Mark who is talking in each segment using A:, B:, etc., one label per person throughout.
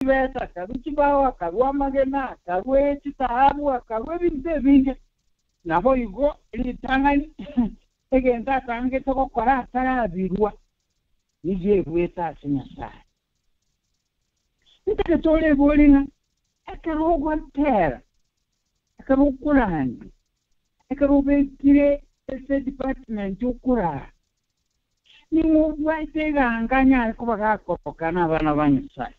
A: chibesa, akarua chibao, akarua amagena, akarua chitaabu, akarua ebinto ebinge. Naboigo ritang'ani egento atangete gokora atarabirwa, nigo eruete ase Nyasae. Ntagete orebori ng'a ekero ogotera, ekero okorandia, ekero obekire ase edepartment okoraa, ning'o obwate eganga anyare koba gakoroka nabana ba Nyasae.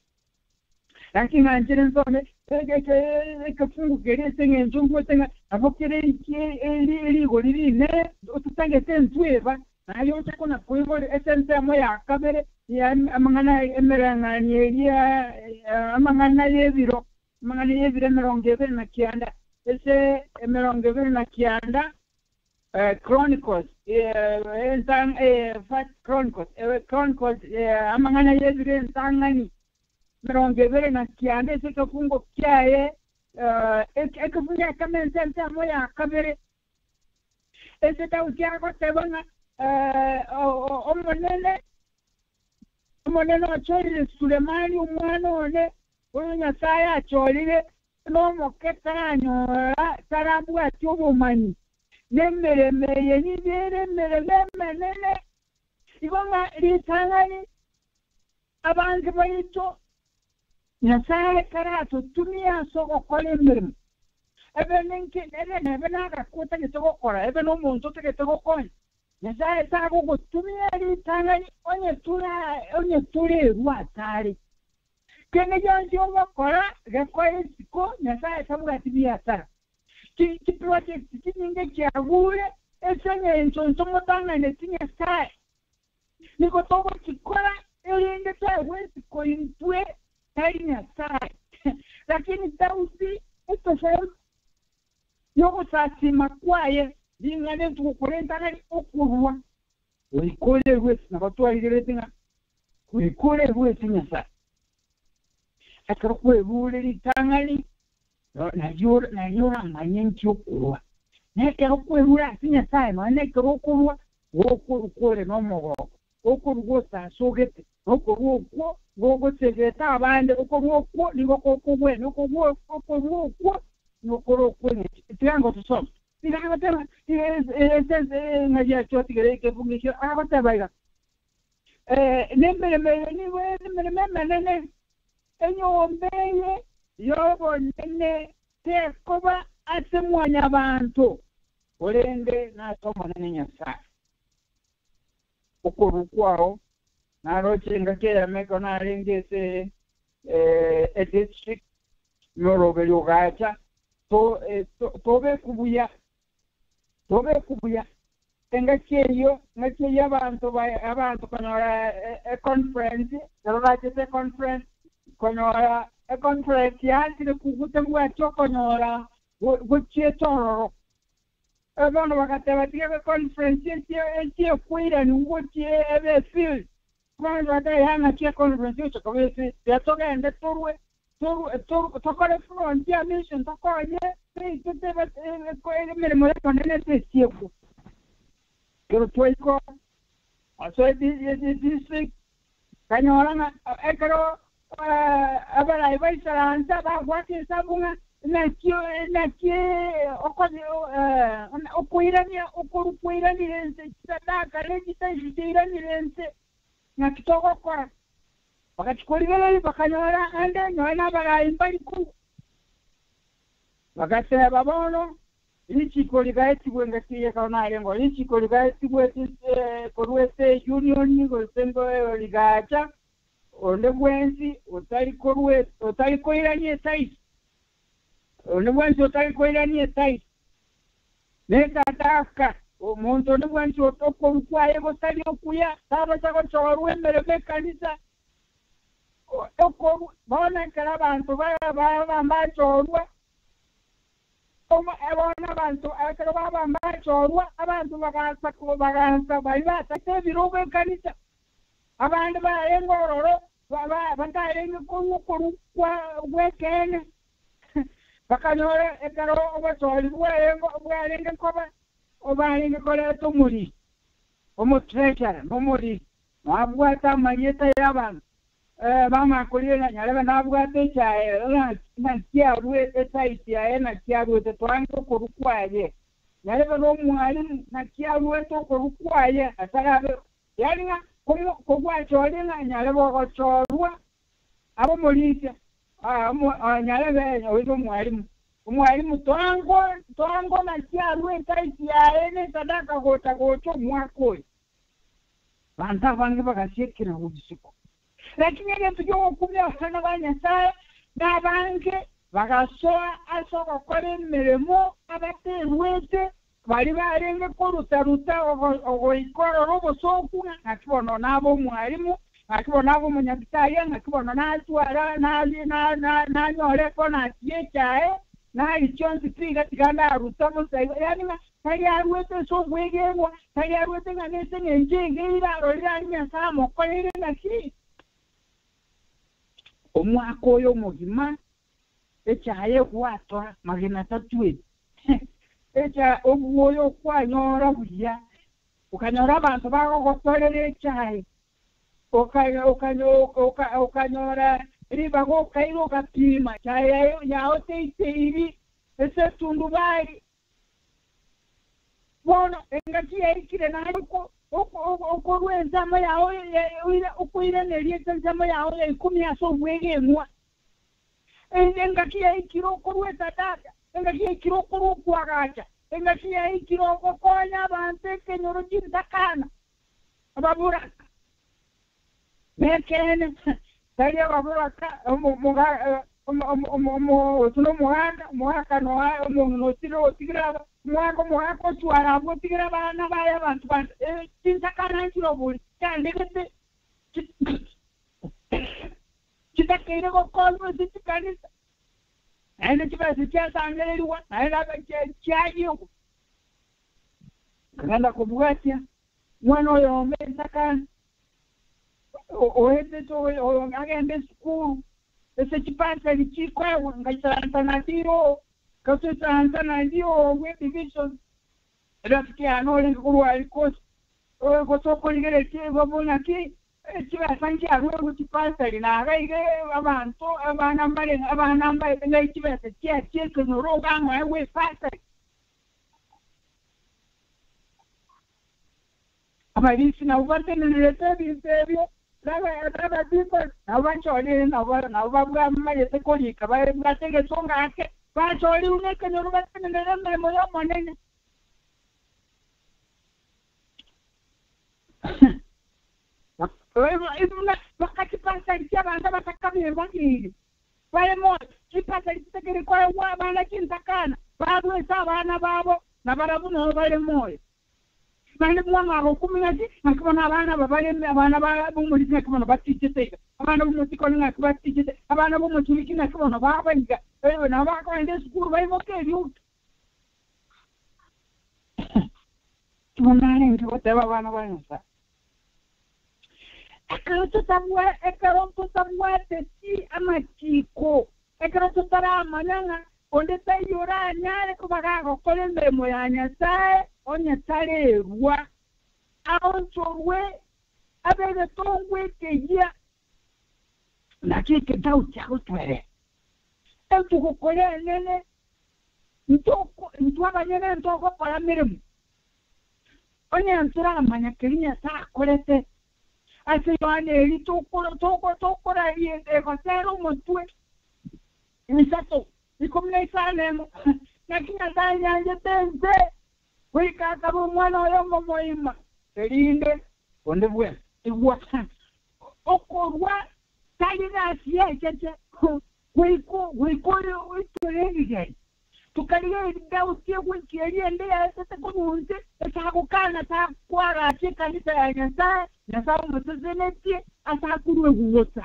A: Gaki ng'anchere nsome ekefungu keria ase eng'encho ngwete ng'a nabo kere rigori rinene ototagete ntweba, naye oche kona koigora ase ensemo ya kabere ya amang'ana emereng'anio eria amang'ana y'ebiro, amang'ana y'ebiro 29, ase 29 Chronicles, First Chronicles, Chronicles amang'ana y'ebiro entang'ani 29 ase ekefungo kiaye, ekefungo ekemo ense ensemo ya kabere, ase Daudi agoteba ng'a Omonene, Omonene ochorire Sulemani omwana one, oyo Nyasae achorire, nomoke taranyora tarabwati obomanyi, nemeremo eye nigo ere emeremo emenene. Igo ng'a ritang'ani abange baito Nyasae taratotumia ase ogokora emeremo, ebe ninki, ebe nebe nagakwa otagete gokora, ebe nomonto otagete gokonya, Nyasae tagogotumia ritang'ani onye tora onye torerwa asare. Kende gionsi ogokora gekore isiko, Nyasae tabwati biasara. Chiproject chinyinge chiagure ase eng'encho ntomotang'aneti Nyasae. Nigo togochikora erinde toegwe isiko intwe, tari Nyasae. Lakini Daudi ekesemi y'ogosasiima kwaye ring'ana entuko korentana okorua goika orerwe ase nabo twarigereretie ng'a goika orerwe ase Nyasae. Ekero kwerure ritang'ani nario nario oramanye nki okorua. Na ekero kwerure ase Nyasae nonya na ekero okorua gokorua kore nomogoko, okorua gosasogete, na okorua okwo gogosegeta abande, okorua okwo nigo gokogwenia, okorua okorua okwo nigo kore okweng'encho. Tiga ngotosoma. Iga agoteba ng'a giachotigere ekefungo ekio, agoteba iga, Nemeremo eye nigo ere emeremo emenene, enyomba eye y'obonene tekoba ase mwanyabanto, korende nase Omonene Nyasae. Okorua kwao naroche engaki eyemo ekero narenge ase edistrict, noroberi ogacha, tobekwa buya, tobekwa buya. Engaki eyio, engaki eyio abanto ba abanto konyora econference, ekero bachete econference, konyora econference yaanchire kogwa tabwati okonyora gochiete ororo. Bono bagateba tiga econference echie echie ekoiranigwa gochia ebe efield. Bono bagateba yaya naki econference egocha koba efield, tiga togende torwe torwe torwe tokore frontier mission tokonye emeremo y'Omonene tesiekwa. Ekero twaika ase edistrict, nkanyora ng'a ekero abarai baisaransa bagoaka esabu ng'a naki naki okoirania okorwa kwairanire ense, chisadaka ne chitaisi chiairanire ense, naki togokora? Bagachia korigereria bakanyora ande nonya nabarai mbari korwa. Bagateba, Bono richiko rigaetigwe engaki eye ekero narengeo, richiko rigaetigwe korwa ase eunion gose rigacha, onde bwensi otari korwa otari koirania etaisi, onde bwensi otari koirania etaisi, na esadaka, omonto onde bwensi okorwa kwaye gotari okuya, tabaisa gochorwa emeremo ekanisa. Bono ekero abanto bachorwa, bono abanto ekero bachorwa, abanto bagansa bagansa baria batagete ebirogo ekanisa, abande barenge ororo batarenge korwa okorwa gw'ekeene, bakanyora ekero obochori bwarenge koba, obarenge koreta omoriri, omotreasurer na omoriri, nabwate amarieta y'abanto. Bamanya korigereria nyarebe nabwate echae, naki arwete esaiti yaye, naki arwete twange okorwa kwaye. Nyarebe na omwalimu, naki arwete okorwa kwaye, atarabe yaani ng'a kogwachorire ng'a nyarebe ogochorwa abe omorisia, nyarebe oise omwalimu. Omwalimu twango twango naki arwe esaiti yaye na esadaka gocha gocha omwaka oyo. Banto abange bagasiekera bobisiko. Lakini egento kiogokumia abana ba Nyasaye nabange bagasoa ase ogokora emeremo abaterwete bari barenge korutaruta ogoikorora obosoku ng'a ng'aki bono nabe omwalimu, ng'aki bono nabe omonyagitari, ng'aki bono natwara nanyore ebonus ya echae, nari chionsi pi iga tiga ndaruta bosa igo. Yaani ng'a tari arwete ase obwegenwa, tari arwete ng'a nese eng'encho engeire arorire aria Nyasaye amokoreire naki. Omwaka oyo omogima echae egwatora magena tatweti. Echae obwoyo okwanyora buya, okanyora abanto bagogotorera echae, okanyora ribaga okaira okapima echae yao teiteiri ase etundubari. Bono engaki yaikire naye okorwa ensemo yao okoiraneria ase ensemo yao ya ikomi ase obwegenwa. Engaki yaikire okorwa esadaka, engaki yaikire okorwa okwagacha, engaki yaikire ogokonya abanto ekenyoro chintakana, ababuraka. Nekeene, tari ababuraka, otu nomogaka, omogaka omong'ina otire otigire omogaka omogaka otwara abwo otigire abana baye abanto bande. Chintakana nchire obori, chiandegete, chitakeire gokonywa ase chikanisa. Naende chibesa chiasangereriwa, naende chiayigwa. Nkagenda kobwatia, omwana oyo ome entakana, oetete agende esukuru, ase chipasari chikoegwa, ngaisaransa nario, ngatoisaransa nario bwe division. Erafiki yane orenge korwa rikosi, gose okorigereria babona ki, chibesa nchiarwegwe chipasari, naga iga abanto, abana mbare, abana mbare, ng'a chibesa chiachie ekenyoro okang'oegwa epasari. Abarisi nabo batenenerete ebinto ebio, n'abadikoni nabo bachorire, nabo babwamanyete korika, babwate egesonga ake, bachorirwe n'ekenyoro batenenere emeremo y'Omonene. Bakachipasari chi'abanto abatakabere babere, baremo chipasari chitakere koegwa abana chintakana, barwese abana babo, nabarabwo nabo bare moyo. Naende mwana agokumia ng'aki, ng'aki bono abana aba bare abana b'omorisia ng'aki bono batichete iga, abana b'omotikoni ng'aki batichete, abana b'omochuriki ng'aki bono baba iga, nabo bakogenda esukuru baimoke erioki. Bono narenge goteba abana ba Nyasaye. Ekero ekero totabwateti amachiko, ekero totaramanya ng'a onde taiyo oranyare koba gagokora emeremo ya Nyasaye, onye tarerwa, aonchorwe, abe egetongwa ekeyia, naki eketau kiagotwerera. Entugukore enene, intwe abanyene ntogokora mirimo. Onye ntoramanya keri Nyasaye akorete, ase Yohana eri tokoraria egosera omotwe, isato, ikomi na isano emo, naki Nyasaye nyanchete ense, goika akaba omwana oyo omomoima, erinde onde bwensi igwa okorwa tari gasi yecheche, goika oitore ebigeri. Tukarigereria Daudi egwiki eria ende yaetete korwa nse, esagokana takwagacha ekanisa ya Nyasaye, Nyasaye omosesenetie, ase akurwe gusa.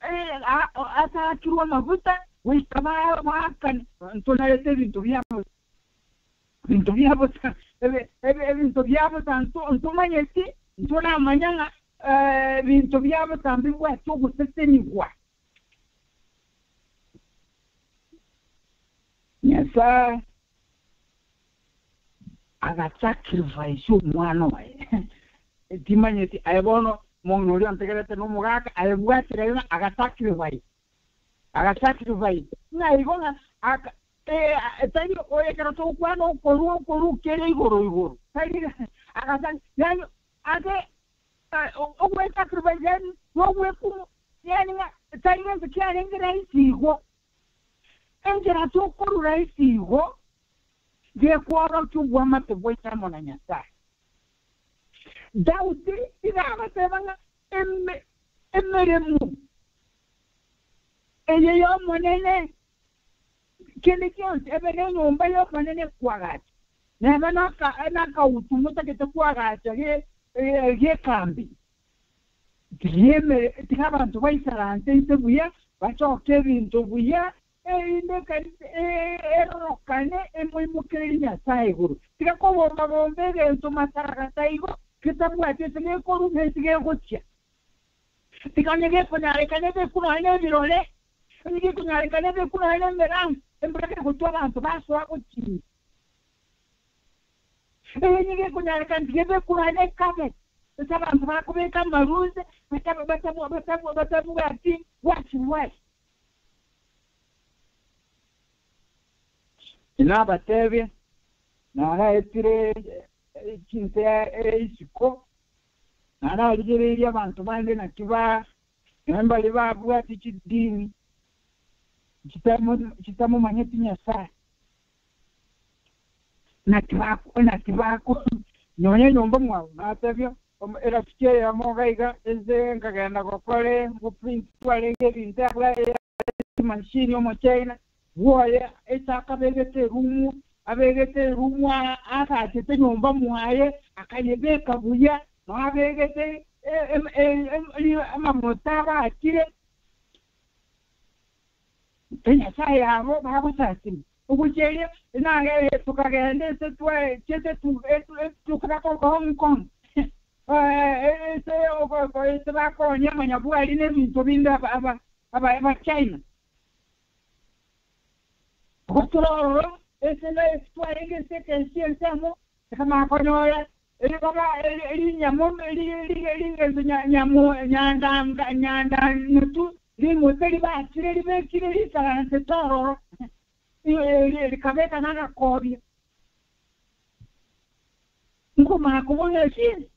A: Ase akirwe amaguta, goika baakane. Ntonarete ebinto biabo. Ebinto biabo ebinto biabo ntomanyeti, ntoramanya ng'a ebinto biabo mbibwate ogosesenigwa. Nyasaye agasacrifice omwana oye. Timanyeti aye bono Omong'ina oria ontegerete nomogaka, aebwatire ng'a agasacrifice, agasacrifice, ng'a igo ng'a aka tari ekero togokwana okorua okorua kere igoro igoro, tari agasa yaani ase ogwesacrifice yaani nogwekuma yaani ng'a tari gento kiarenge rahisi igo. Enchera tokorua rahisi igo, gekworokia obwamate bwaito amo na Nyasae. Daudi iga agateba ng'a emeremo eye y'Omonene, kende gionsi ebe nenyomba y'Omonene kwagacha, nebe nakautu motagete kwagacha gekambi, tiga abanto baisaranse inse buya, bachoke ebinto buya, Erinde ekanisa erorokane emoimokererie Nyasae igoro. Tiga kobomba-bomba egento masaragata igo, getabwati ase gekorwa na ase gegochia. Tiga onye gekonyarekana ebekwe nonya nebirore, onye gekonyarekana ebekwe nonya nemerango, embura kegotwa abanto basoa gochia. Onye gekonyarekana tiga ebekwe nonya nekabe, ase abanto bakobeka amaru inse batabwati wasi-wasi. Inabatebie, naraetire chinse isiko, nararigereirie abanto bande naki ba mbare babwate chidini chitamomanyeti Nyasae. Naki bako naki bako nonya enyomba mwabo natebia erafiki eyemo iga iga ense nkagenda gokora goprint twarenge ebinto machine omochina bwoye ase akabegete erumu abegete erumu agachete nyomba mwaye akayebeka buya noo abegete amamote abachire Enyasae yabo bagosasima. Ogochia erio tokagenda ase twachiete tukaba Hong Kong ase ase bakonya amanyabwari na ebinto binde Abachina. Gotura ororo ase twarenge ase ekensi ensemo ekamanya konyora ribaba rinyamo rigento nyandantu rimote ribachire ribekire risaransete ororo rikabeka nagakobia nkomanya kobona eki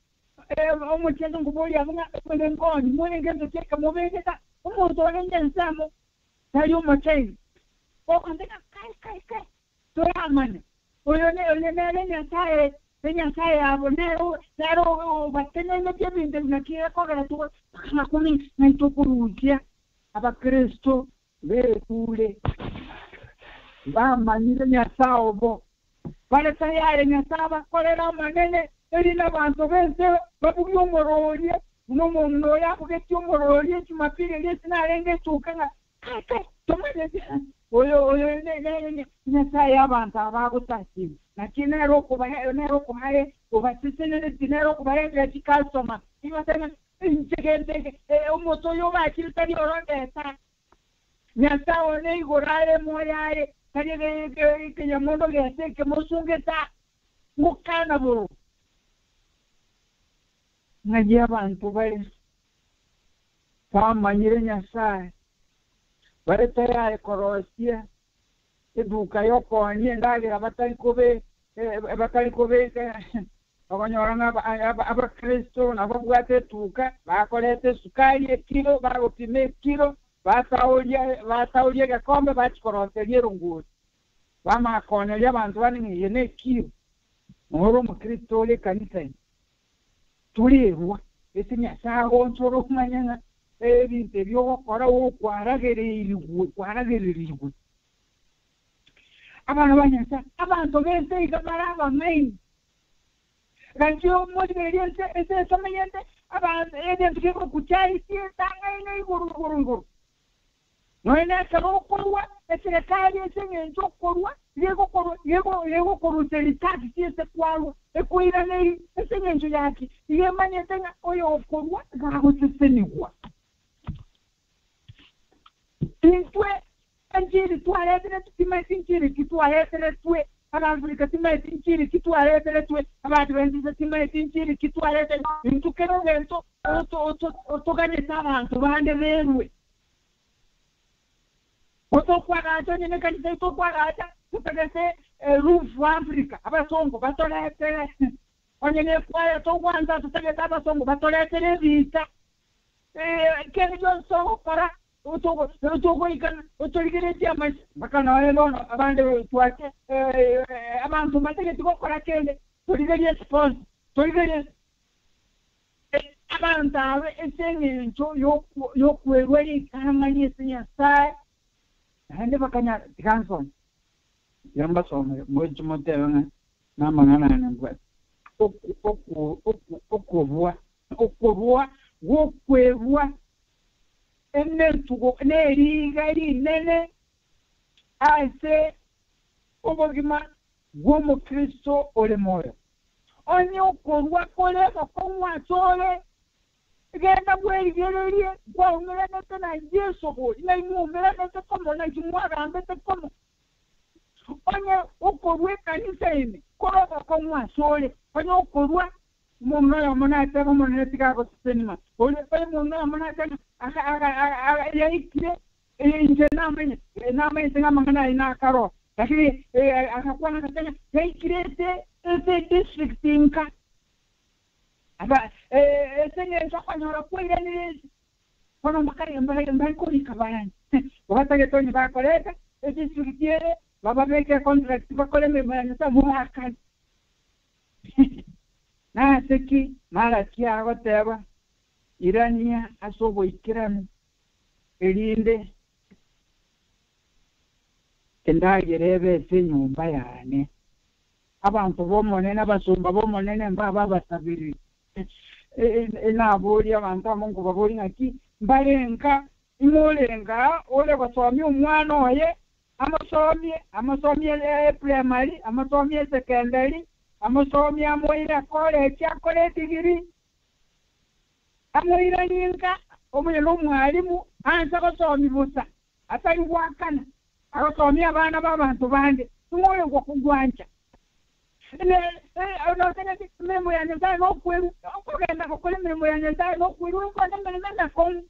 A: omochieso nkoboria abwo ng'a more nkonyi more ngento ki ekamobegeta omonto orenge ensemo tari omochina okonte ng'a kai kai kai toramanya oyo oyo nere Nyasaye Enyasae yabo nere nere obatenenetie ebinto ebi naki gekogera tokana ng'ai tokorusia abakristo bekure bamanyire Nyasae obo bare tayari Nyasae abakorere amanene erinde abanto b'ense babugie omororia buna omong'ina oyo abugetie omororia ejumapili eria ase narenge etuka ng'a kai kai tomanyeti oyo oyo nere Nyasae y'abanto aba bagosasima naki nere nere okobae obasesenereti nere okobarentera chikastoma ibateba inche gento eke omote oyo obachire tari orondeta Nyasae one igoro are moyo are tari ekenyamondo gese ekemosungete ngokana boro ng'ai abanto bare bamanyire Nyasae bare tayari korosia eduka y'okoonia endagera batari kobe batari kobeka okonyora ng'a abakristo nabo babwate etuka bakoreta esukari ekiro bagopima ekiro bataoria bataoria egekombe bachikoroseria erongori bamanya kooneria abanto bande ng'a eye nekiro noro omokristo ore ekanisa ime torerwa ase Nyasae agonchora omanye ng'a ebinto ebi ogokora okwaragereirigwe kwaragererigwe abana ba Nyasae abanto b'ense iga bare abang'aini gaki omorigereria ense ense etomanyete abanto egento gegokuchaisia etang'aine igoro igoro igoro nonya nekero okorwa eserekari ase eng'encho okorwa gegokoruseria tax ase kwarwa ekoiraneri ase eng'encho yaki iga emanyete ng'a oyo okorwa gagosesenigwa intwe enchiri twaretire timanyeti nchiri ki twareteretwe. Abafrika timaeti nchiri ki twareteretwe, Abaadventista timaeti nchiri ki twareteretwe. Intwe kera egento otoganyete abanto bande berwe. Otokwagacha onye nekanisa yaito okwagacha, totagete roof Africa, abasongo batoretere. Onye nekwaya togwansa totagete abasongo batoretere ebiita. Kende gionsi togokora, togoikana otorigeretie amaiso, mpaka nonya bono abande twache abanto mbatageti gokora kende, torigerie sponsor, torigerie abanto aba ase engencho y'okwerua ritang'ani ase Nyasae, naende bakanyara, tiga nsome, tiga mbasomere, moche motebe ng'a namang'ana ane mbwate. Okorua, okorua gw'okwerua emetugo neriiga rinene ase obogima bw'Omokristo ore moyo. Onye okorua kore ogokong'u asore, genda bwerigererie nkwaumeranete na Yeso bori, ng'ai mwaumeranete komo, naki mwagambete komo. Onye okorua ekanisa ime kore ogokong'u asore, onye okorua omong'ina oyomo natebe Omonene tiga agoseseni oria, onye omong'ina oyomo natebe yaikire inche namanye, namanyete ng'a amang'ana ayio nakare oo, lakini agakwana agateba ng'a yaikire ase ase edistrict nka, aba ase eng'encho okonyora kwairanire ense. Bono mbare korika barani, batagete onye bakoreta edistrict ere bababeke econtract bakore emeremo ya Nyasae mobakane. Nase ki Malaki agoteba, Irania ase oboikeranu, erinde endagera ebe ase enyomba yane? Abanto b'Omonene, abasomba b'Omonene mbabe abasabiriri. Naborie abanto amo nkobaboria ng'aki mbarenga imorenga ore gosomia omwana oye, amosomie, amosomie eprimary, amosomie esekendari, amosomie amoire ekorechi akore edigiri, amoiranie nka omonye nomwalimu anse gosomia bosa, atari goakana, agosomia abana b'abanto bande, ning'o ore gwancha? Emeremo ya Nyasae nokwerwa, okogenda gokora emeremo ya Nyasae nokwerwa okore emeremo emekong'u.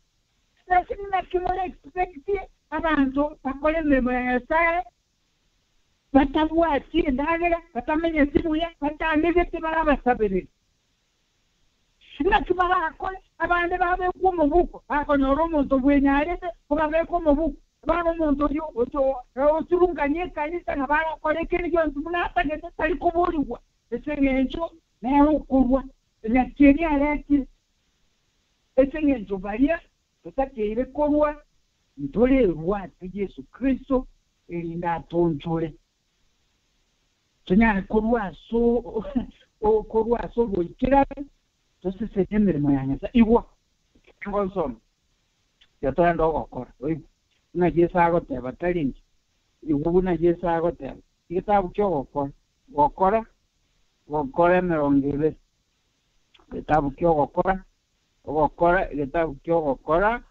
A: Lakini naki more expect abanto bakore emeremo ya Nyasae batabwati endagera, batamenyeti buya, batandegete bare abasabereri? Naki barakore abande babekwe omobuko, bakonyora omonto bwenyarete kobabeka omobuko, bono omonto oyio oturunganie ekanisa nabo agokora ekende gionsi buna atagete, tari koborigwa ase engencho nere okorua naki aretire. Ase engencho baria totakeire korua ntorerwe ase Yeso Kristo, erinde atoonchore tonyare korua ase korua ase oboikeranu, tosesenie emeremo ya Nyasae. Igwa, ngosoma, tiga togende ogokora, oigwe buna Yeso agoteba, tari inche, igwa buna Yeso agoteba, egetabu ki'ogokora, gokora, gokora emerongo ebere, egetabu ki'ogokora, ogokora, egetabu ki'ogokora,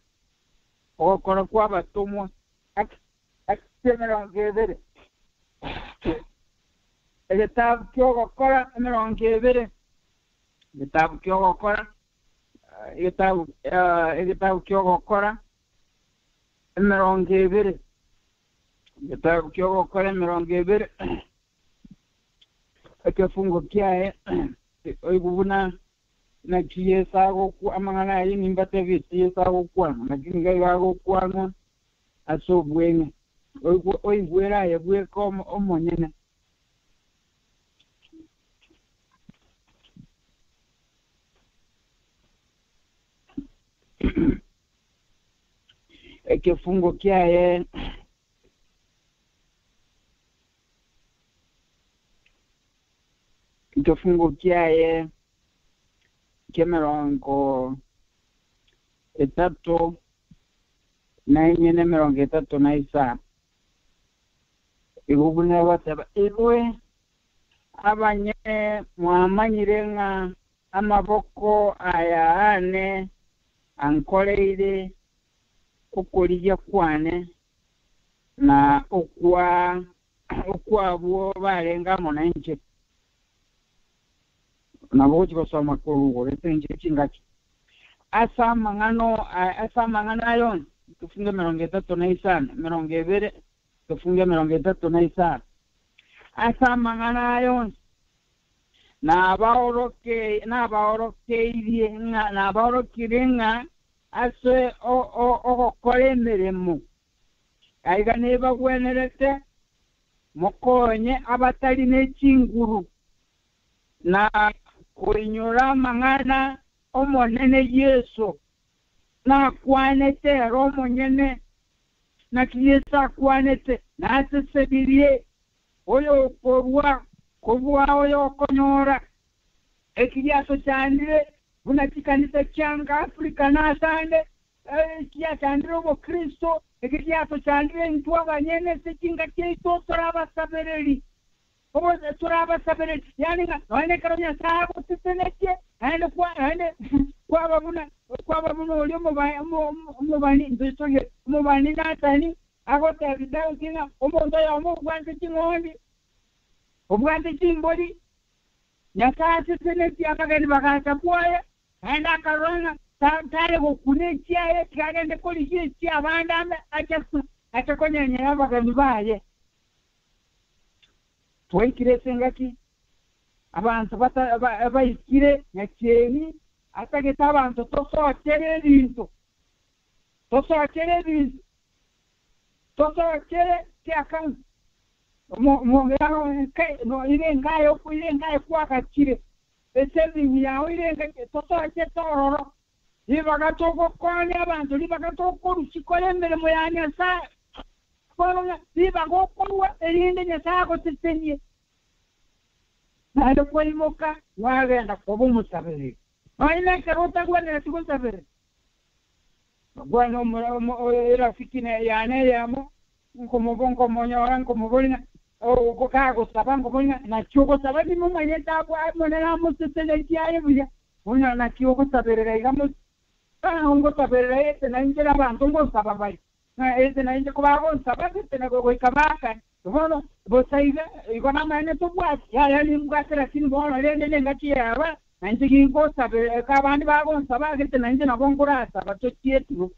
A: ogokora kw'abatomwa, Acts, Acts emerongo ebere, egetabu ki'ogokora emerongo ebere, egetabu ki'ogokora, egetabu egetabu ki'ogokora emerongo ebere, egetabu ki'ogokora emerongo ebere, ekefungo kiaye oigwe buna naki Yeso agokwa amang'ana ayio nimbatebetie Yeso agokwana, naki nigo iga agokwanwa ase obweng'e. Oigwere aye bweka omonyene. Ekefungo kiaye ekefungo kiaye ki'emerongo etato na enye na emerongo etato na isano. Igo buna egoteba, Inwe abanyene mwamanyire ng'a amaboko aya aane ankoreire okorigia kwane na okwa. Okwabwo barenge amo nainche, nabo gochia gosoma korwa igoro ase enchera chingaki. Ase amang'ana ase amang'ana aya onsi, ekefungo 35, 20, ekefungo 35. Ase amang'ana aya onsi, nabaoroke nabaorokeirie ng'a nabaorokirie ng'a ase ogokora emeremo aiga nebagwenerete mokonye abatari ne chinguru, na koinyora amang'ana Omonene Yeso nakwanete ere omonyene. Naki Yeso akwanete, Nasesebirie oyokorua kobua oyokonyora. Eki giatochandire buna chikanisa chianga Afrika na asande, eki giachandire obokristo, eki giatochandire intwe abanyene ase chingaki chiaito tore abasabereri. Tore abasabereri, yaani ng'a nonya ekero Nyasae agosesenetie, naende kwa naende kwaba buna kwaba buna oria omobani ntoisorie omobani Nathani agotebia Daudi ng'a omonto oyomo obwate ching'ondi, obwate chimbori, Nyasae asesenetie abageni bagacha bwoye, naende akarora ng'a tare gokuna echiaye, tiga agende korigia echia abande ame ache ache konyenyera abageni baye. Twaikire ase engaki abanto baikire nyakieni atagete abanto tosochere ebinto, tosochere ebinto, tosochere chiaccount ire engaye kwagachire esaving yao ire enga tosochete ororo ribaga togokonya abanto ribaga tokorusia kore emeremo ya Nyasaye bono ribaga okorwa erinde Nyasaye agosesenie naende kwaimoka wagenda koba omosabereri nonya na ekero otagwenereti gosabereri bwana erafiki yane eyemo nkomonyora nkomoboria kagosaba nkomoboria naki ogosaba nimomanyete monene amosesenetie aye buya bono naki ogosaberera iga ngosaberera ete nainche na abanto ngosaba bari ete nainche kobagonsaba gete goika baakane bono bosa iga igo namaene tobwati yaya nimbwate lakini bono rende nengaki yaba nainche gingosabera ka abande bagonsaba gete nainche nabo nkorasaba tochietiro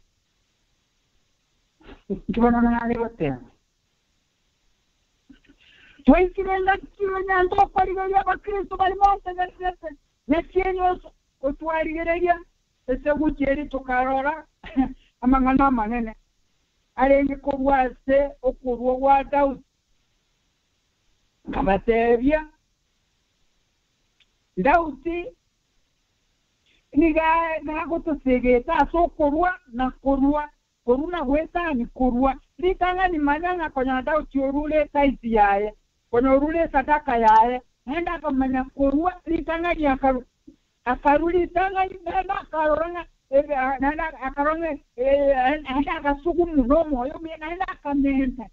A: nkibono nare goteba twaikire engaki nyanto okorigereria abakristo bari montegererete nyakieni otwarigereria ase guchieri tokarora amang'ana amanene arenge korwa ase okorwa gwa Daudi nkabatebia Daudi niga nagotosegete ase okorwa na korwa korwa na gwetani korwa ritang'ani manya ng'a konya Daudi orure etithe yaye konya orure esadaka yaye naende akamanya korwa ritang'ani akaru akaru ritang'ani naende akarora ng'a naende akarora ng'a naende agasugumu n'omoyo omuya naende akamenta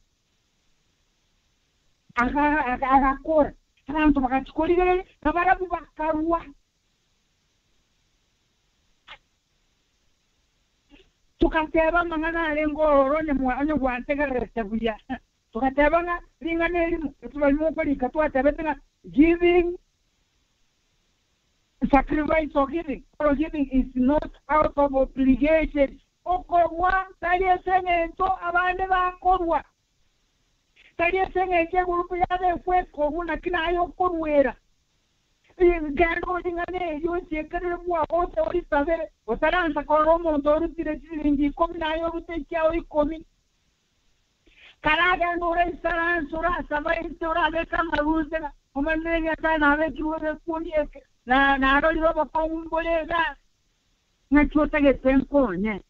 A: agakora abanto bagachikorigereria nabarabwo bakarwa. Tukateba amang'ana arenge ororo onye gwantegererete buya tukateba ng'a ring'ana erimo etubarimo okorika twatebete ng'a giving sacrifice or giving or giving is not out of obligation okorwa tari ase eng'encho abande bakorwa tari ase eng'encho egurupu yabekwa ekorwa naki naye okorwera genda ring'ana erio osiekerere bwago ose orisabere otaransa korora omonto orutire chiringi 10 naye orute echiao 10 karagenda oraisaransa orasaba ente orabeka amaruse omanene Nyasaye nabekirwe egekundi eke narorire obokong'u mbore iga ng'aki otagete nkonye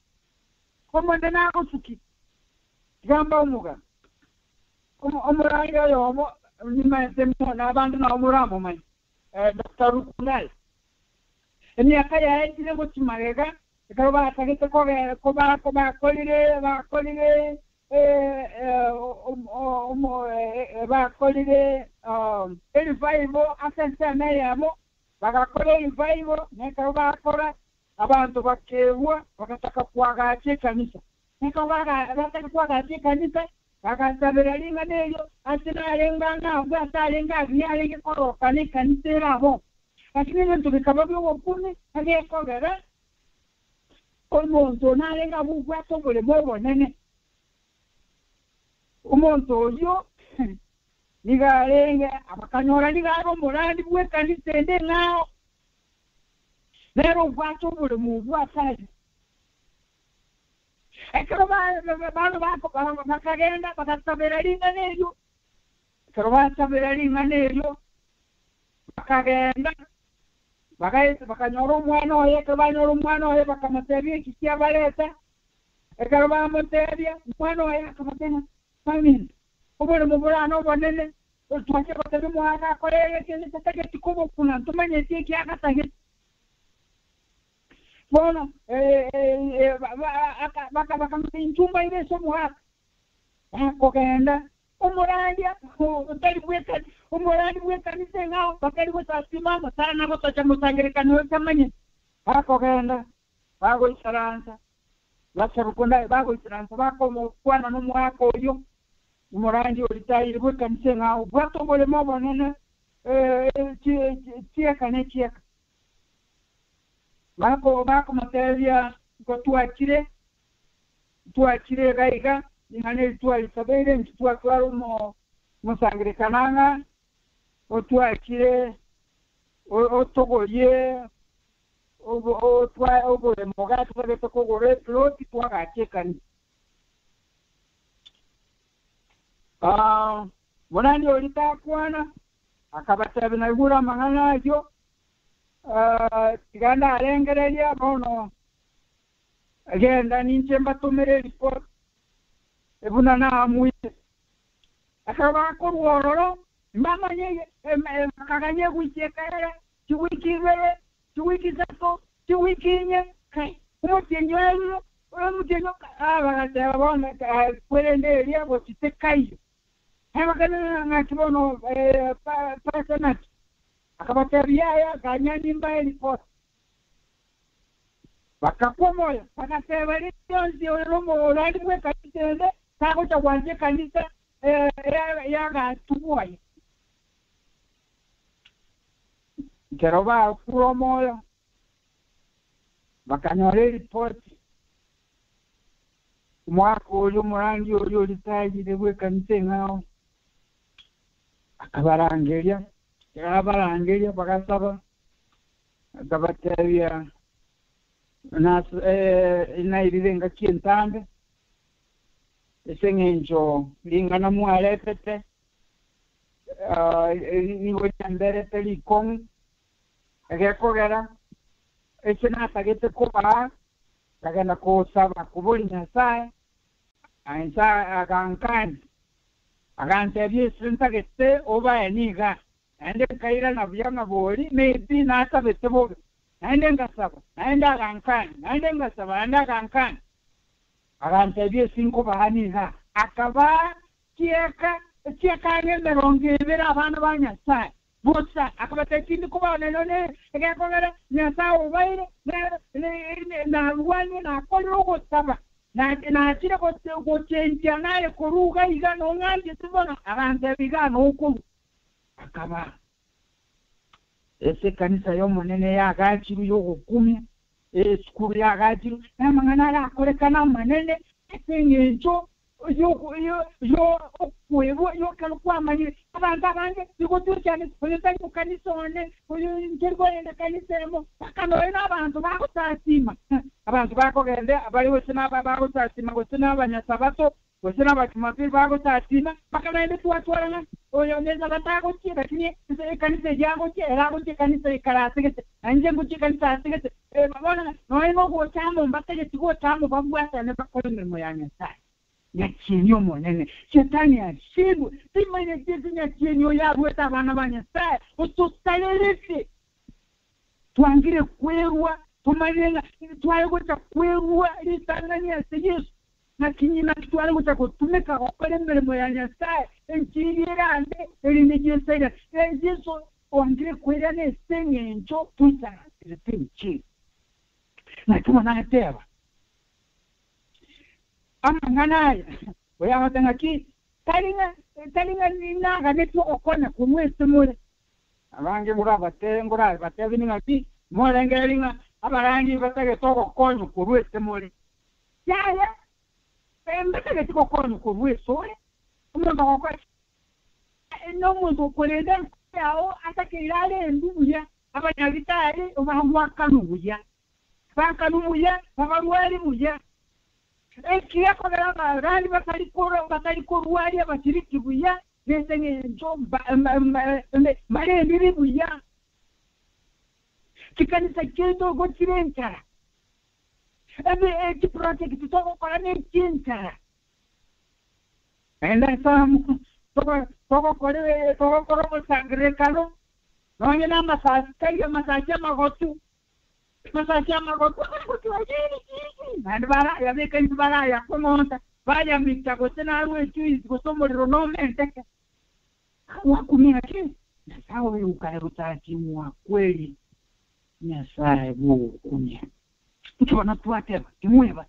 A: omonde nagosuki gamba omuga omorangi oyomo nimaete mono abande nabo moramomanya Dr. Rukunai emiaka yaetire gochimagega ekero batagete bakorire bakorire bakorire erevival ase ensemo eyemo bagakora erevival nekero bakora abanto bakebwa bagataka kwagacha ekanisa nekero bataka kwagacha ekanisa. Bagasabera ring'ana erio ase narenge ang'e abwo ase arenge agiya arenge korokana ekanisa ere abwo. Lakini ebinto bikaba bi'obokumi, agekogera omonto narenge abwo obwate oboremo obonene. Omonto oyio nigo arenge, bakanyora nigo are omorandi bw'ekanisa ende eng'ao, nere obwate oboremo obwo ase ayio. Ekero bakagenda bagasabera ring'ana erio, ekero basabera ring'ana erio, bakagenda bakanyora omwana oye, ekero banyora omwana oye bakamotebia eki kiabareta. Ekero bamotebia, omwana oye akabatebia, Baminto, oboremo borane obonene, twache gotebia omogaka akore egeke tatageti kobokuna, ntomanyeti eki agatagete. Bono bakamanya mbaire ase omogaka. Bakogenda omorandia otari bw'ekanisa, omorandi bw'ekanisa eng'ao, batari gosasima amatara gotocha mosangererekano otamanyeti. Bakogenda bagoisaransa, basarukunda bagoisaransa, bakomokwana n'omogaka oyio, omorandi oritayire bw'ekanisa eng'ao, obwate oboremo obonene, chieka ne chieka. Bakomotebia ngo twachire, twachire iga iga, ring'ana eri twarisabeire, intwe twatwara omosangererekano ang'a, otwachire otogorie oboremo gatwagete kogora eploti twagacha ekanisa. Morandi oria takwana, akabatebia naigure amang'ana ayio, tiga ndarengereria bono genda ninche mbatomere eripoti ebuna naamwire. Ekero bakorwa ororo mbamanye bakaganya egwiki ekerere, chiwiki ibere, chiwiki isato, chiwiki inye, omotienyi oerire, omotienyi bagateba bono kwerende eria gochite kaiyo. Ng'aki bono pasa naki? Akabatebia yaya ganya nimbae eripoti. Bakakwa omoyo, bagateba rionsi orandi bw'ekanisa ende tagocha gwancha ekanisa yagatubwaye. Ekero bakure omoyo bakanyora eripoti, omwaka oria omorandi oria oritayire bw'ekanisa eng'ao akabarangeria, ekero abarangeria bagasaba, akabatebia nairire engaki entambe ase eng'encho ring'ana mwaretete, nigo riamberete rikong'u, egekogera ase natagete kobaa, nkagenda kosaba kobori Nyasaye, agankania, agantebia ase ntagete obae niga, naende nkairana buya ng'abori, maybe nasabete bobe, naende ngasaba, naende agankania, naende ngasaba, naende agankania, agantebia ase nkobaa niga, akabaa chieka, chieka ang'e emerongo ebere abana ba Nyasaye. Bosa akabatebia tindi kobao nene egekogera Nyasaye obaire narwanie nakorire ogosaba, nachire gochenchia naye koruga iga nong'anchete bono, agantebia iga nokorwa. Akaba ase ekanisa y'omonene yagachirwe y'ogokumia, esukuru yagachirwe, n'amang'ana arakorekana amanene ase eng'encho yokwebwa yokero kwamanyire. Abanto abange nigo twechane, oyo tari mukanisa one, oyo ntori kogenda kanisa emo, mpaka noyo n'abanto bagosasima. Abanto bakogenda abari gose bagosasima, gose n'abanyasabato, gose n'abajumapili bagosasima, mpaka naende twatwarana, oyo nesabato agochia, lakini ekanisa eria agochia, ere agochia ekanisa ekara asegete, nainche ngochia ekanisa asegete. Bono noyo nogocha amo mbatageti gocha amo babwatane bakore emeremo ya Nyasaye. Nyachieni omonene, Shetani ashindwe, timanyeti ase nyachieni oyo abwete abana ba Nyasaye, ototarerete. Twangire kwerwa, tomanyire ng'a tware gocha kwerwa ritang'ani ase Yesu, naki naki tware gocha gotumeka gokora emeremo ya Nyasaye, enchiri erande, erinde Yesu aira. Yesu oangire kwerana ase eng'encho toisaransirete enchiri. Naki bono ateba, amang'ana aya Oyo agote ng'aki, tari ng'a tari ng'a naganetie ogokonya korwa ase more. Abange ngorabate ngorabatebie ng'aki, morengererie ng'a abarangi batagete ogokonywa korwa ase more. Yaya, mbatageti gokonywa korwa ase ore. Omonto ogokonya nomonto okorenda enkoro yao atakeire arendwe buya, abanyagitari bagwakanwa buya, bakanwa buya, babarwari buya. Ekiya kogera abarandi batari batari korwaria abashiriki buya, nese eng'encho mbarendire buya. Chikanisa chiaito igo chire enchara, chiproject togokora na echienchara. Naende ase amo togokora togokora omosangererekano, nonye na amasasi tari amasasi amagotu, amasasi amagotu naende barayabeka inse barayakong'onta, bayamita gose narwa ejuice gose omorero nomenteke. Wakumia ki? Nyasaye oyo ukae kweli Nyasaye bwogokumia. Nchibona twateba timweba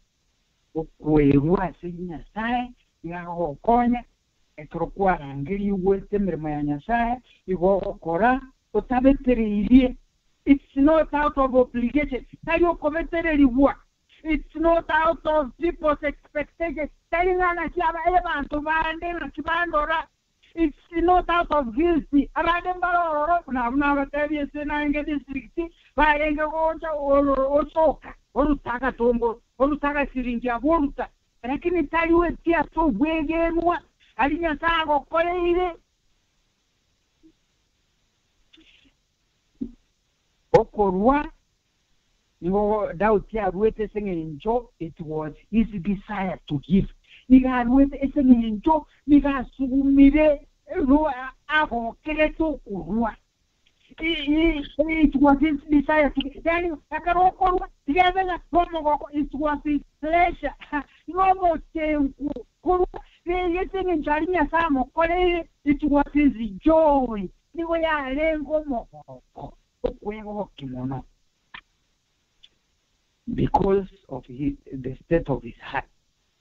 A: okwerwa ase Nyasaye iga agogokonya ekero kwarangerigwe ase emeremo ya Nyasaye igo ogokora otabetereirie. It's not out of obligation, tari okobetererigwa. It's not out of people's expectation, tari ng'a naki abanto bande naki bandora. It's not out of guilt, abande mbare ororo buna abwo nabatebia ase naenge district barenge gocha osoka oruta agatongoro oruta agasiringi abwo oruta, lakini tari goetia ase obwegenwa aria Nyasaye agokoreire. Okorwa nigo Daudi arwete ase eng'encho it was his desire to give. Nigo arwete ase eng'encho nigo asugumire agokerete okorwa. It was his desire to give. Yani ekero okorwa tigebe ng'a nomogoko, it was his pleasure. Nomochenku korwa ase eng'encho aria Nyasaye amokoreire, it was his joy. Nigo yarenge omogoko okwegokia mono. Because of his, the state of his heart.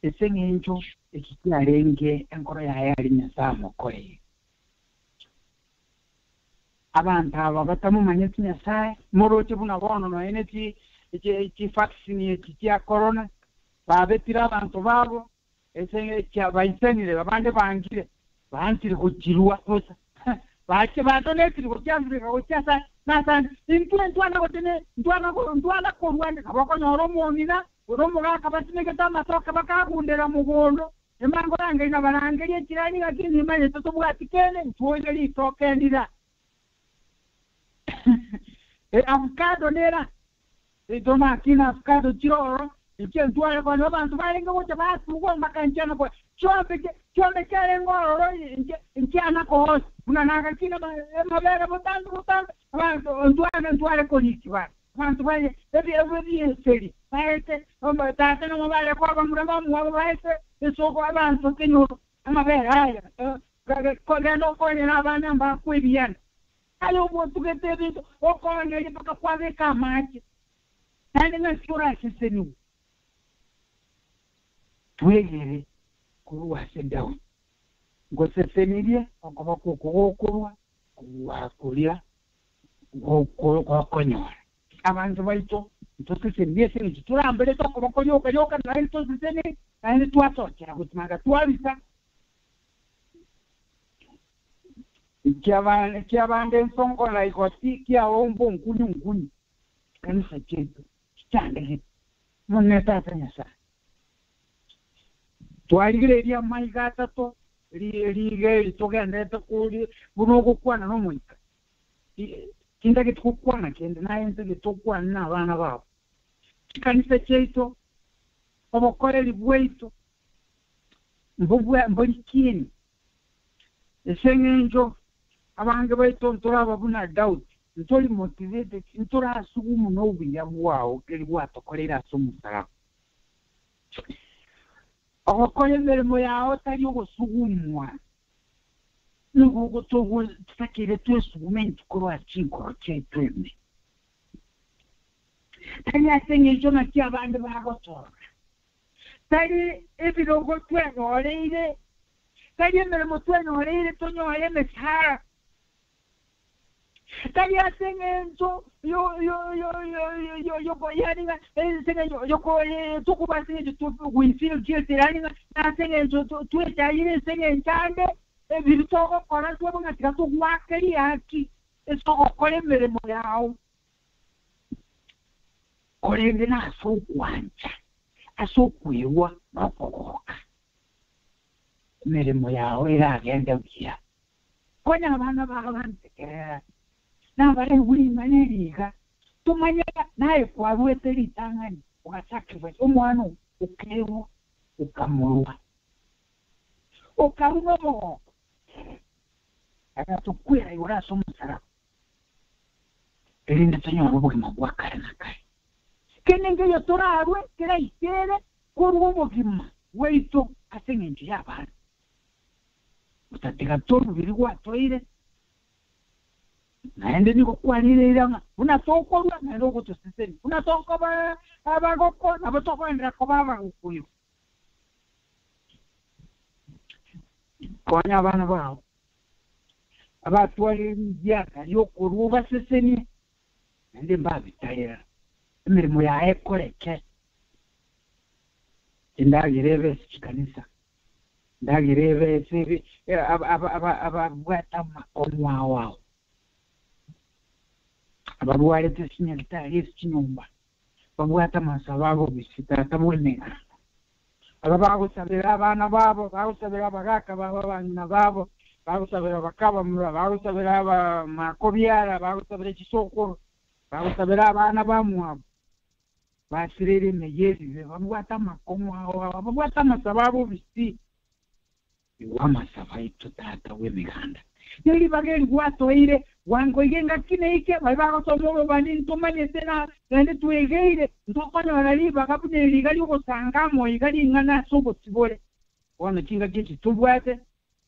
A: Ase eng'encho eki kiarenge enkoro yaye aria Nyasaye amokoreire. Abanto aba batamomanyeti Nyasaye, moroche buna bono nonya chivaccine echi chia corona, babetire abanto babo, ase baisanire abande bangire, baanchire gochirwa bosa. Bache badonetire gochia Africa gochia asa nasande intwe ntwana gotene ntwana ntwana korwa nabo okonyora omong'ina ore omogaka basimegete amatoke bakagundera mogondo emango rangeria na barangeria echirani ng'aki nimanyete tobwati kende ntwoire ritoke ndira avocado nera tonakina avocado chiroro inche ntware konya abanto barenge gocha batugwa mpaka nchiana kwa chiombe chiombe chiarenge ororo inche nchiana kohosa buna nagakina amabere botambe botambe abanto ntware ntware koriki bana abanto baye ebieseri baete tata namo bare kwaba mura bamwabo baete esoko abanto kenyoro amabere aya genda okonyera abana mbakwebiana aye obotugete ebinto okonyeria mpaka kwabeka amache naende ng'aki oraseseniwe twegere korwa ase Daudi ngosesenirie okoboko oko gokorwa gwakoria gokonyora abanto baito ntosesenirie ase eng'encho toramberete okoboko rioka rioka naende toseseni naende twasokera gotimanga twabisa kiabande ensongo na igoti kiaomba nkunyu nkunyu kanisa chetu chichandegete monete ase Nyasaye twarigereria amaiga atato riga togendete kori buna ogokwana nomoika tindagete gokwana kende naye ntagete okwana na abana babo chikanisa chiaito obokoreri bwaito mbori kini ase eng'encho abange baito ntoraba buna Daudi ntori motivated ntorasugumu nobuya bwao keri gwatokoreire ase omosalaba. Ogokora emeremo yao tari ogosugumwa nigo tutakire twesugume intwe korwa chinkoro chiaito ime tari ase eng'encho naki abande bagotora. Tari ebirogo twenyoreire, tari emeremo twenyoreire tonyore emeshahara, tari ase eng'encho yani ng'a ase eng'encho tokoba ase eng'encho we feel guilty yaani ng'a ase eng'encho twechayire ase eng'encho ande ebiri togokora twebe ng'a tiga togoake riaki ase ogokora emeremo yao. Korende nase ogwancha, ase okwerua na okogoka, emeremo yao eragende buya. Konya abana bao bantegerera, nabareigwe ring'ana eri iga, tomanye ng'a naye kwaruete ritang'ani ogasacrifice omwana oo, okerua, okamorua, okarua nomogoko, agatokwera igoro ase omosaraba, erinde tonyore obogima bwa kare na kare. Kende nkeiyo torarue keraikere korwa obogima bwaito ase engencho y'abana. Gotatiga torubiri gwatoire, naende nigo kwarireire ng'a buna tokorua naende ogotosesenia, buna tokoba abagoko nabo tokoenderera koba abagokoyo. Konya abana bao abatwarire rigiaka ri'okorua obasesenie, naende mbabitarera, emeremo yaye ekoreke, endagera ebe ase chikanisa, endagera ebe ase ababwate amakong'u ao ao, abarwarete ase chinyagitari ase chinyomba, babwate amasabo abo bobisi, Tata bw'Emeganda. Aba bagosabera abana babo, bagosabera abagaka babo, abang'ina babo, bagosabera bakabamura, bagosabera abamakobiara, bagosabera chisokoro, bagosabera abana bamwabo, basireire emeyio ebibe, babwate amakong'u ao ao, babwate amasabo abo bobisi. Igwa amasabo aito, Tata bw'Emeganda. Ne ribaga eri gwatoire, bwango iga engaki neike, baria bagosoma obobani ntomanyete na naende twegeire, ntokonyora ribaga buna eri iga ri'ogosanga amo iga ring'ana ase obosibore. Bono chingaki echi tobwate,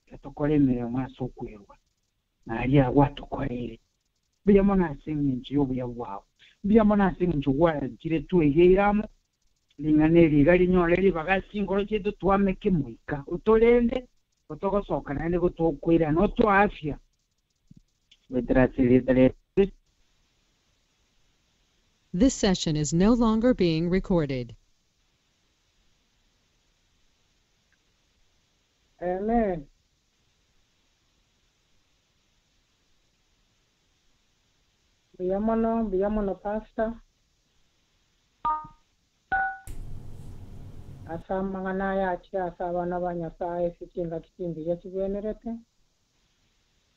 A: tiga tokore emeremo ase okwerua, na aria gwatokoreire. Mbuya mono ase engencho y'obuya bwao. Mbuya mono ase engencho gwanchire twegeire amo, Ring'ana eri iga rinyore ribaga ase chinkoro chiaito twameke moika otorende, gotogosoka naende gotokoirana, otoe afya goetera ase erieta ria Yeso Kristo.
B: This session is no longer being recorded.
C: Amen. Mbuya mono, mbuya mono Pastor. Ase amang'ana aya achire ase abana ba Nyasae ase chingaki chingiya chigwenerete,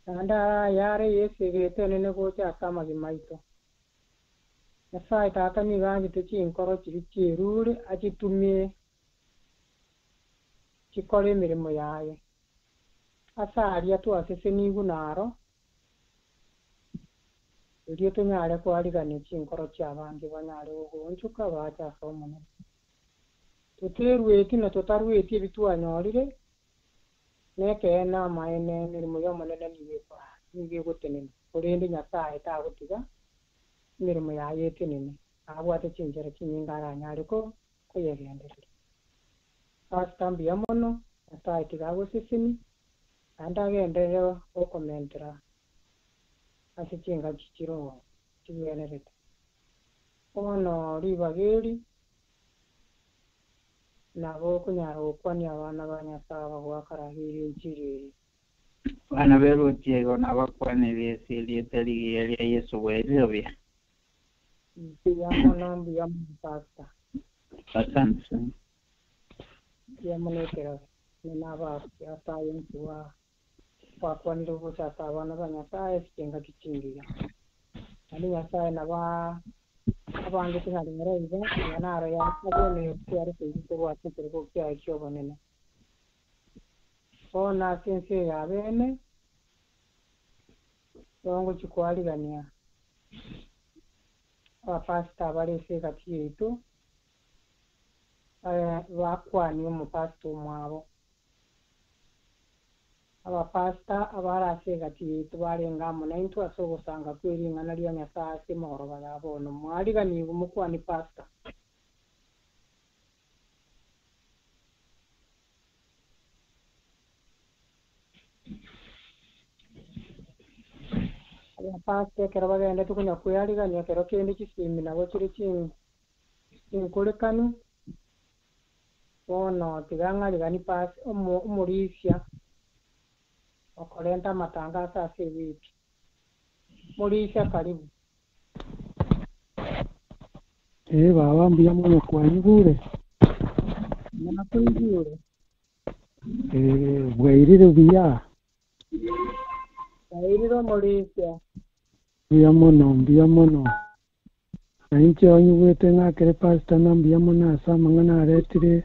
C: naende ayare Yeso egento enene gocha ase amagima aito. Nyasae Tata nigo anchete chinkoro chiria chierure achitumie chikore emeremo yaye. Ase aria twasesenigwe naro, Erio tonyare koarigania chinkoro chi'abange banyare goonchoka bache ase Omonene. Toterueti na totarueti ebi twanyorire, nekeene amaene emeremo y'Omonene nigo ekoraa, nigo egotenena, korende Nyasae tagotiga emeremo yaye etenene, abwate chinchera chinyinge aranyare koyegendereria. Pastor mbuya mono, Nyasae tiga agosesenie, naende agenderere gokomentera ase chingaki chirogo chigwenerete. Bono ribaga eri nabo okonyara gokwania abana ba Nyasae abagoakarageire enchiri eye.
A: Abana b'eruoti igo nabakwanerie ase erieta rigiya ria Yeso bwairire buya.
C: Mbuya mono mbuya mono pastor.
A: Asante sana.
C: Mbuya mono ekerore. Inwe nabaake ase aye inki gwakwanire gocha ase abana ba Nyasae ase chingaki chingiya. Naende Nyasae nabo abangete ng'a rero iga, aya naro yabwenerete are koigwa korwa ase ekerogo kiaye ki'obonene. Bono ase ense eye y'abeene, nigo ngochia koarigania abapastor abare ase egati yaito, bakwanie omopastor omwabo. Abapastor abare ase egati yaito barenge amo naintwe ase ogosanga kwe ring'ana ria Nyasae ase emegoroba ya bono. Mwariganigwe mokwanie pastor. Abapastor ekero bagendete konya kwearigania ekero kende chisimi nabo chire chinkorekanu, bono tiga ng'arigani pas omorisia okorenta amatangaso ase ewiki. Morisia karibu.
D: Ee baba mbuya mono kwanyigure?
C: Nakoigure.
D: Ee bwairire buya?
C: Bwairire omorisia.
D: Mbuya mono, mbuya mono. Na inche onyigwete ng'akere pastor ng'a mbuya mono ase amang'ana aretire,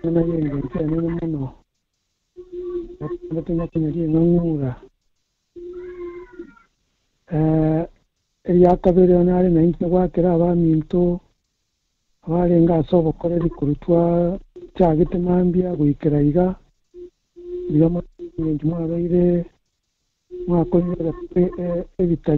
D: amang'ana ya engencho enene mono. Naende tonya konya ring'ang'ura. Eria kabere nare nainche goakera abaminto abarenge ase obokoreri korwa twachagete mambia goikera iga, mbuya mono engencho mwabeire mwakorire ebitari.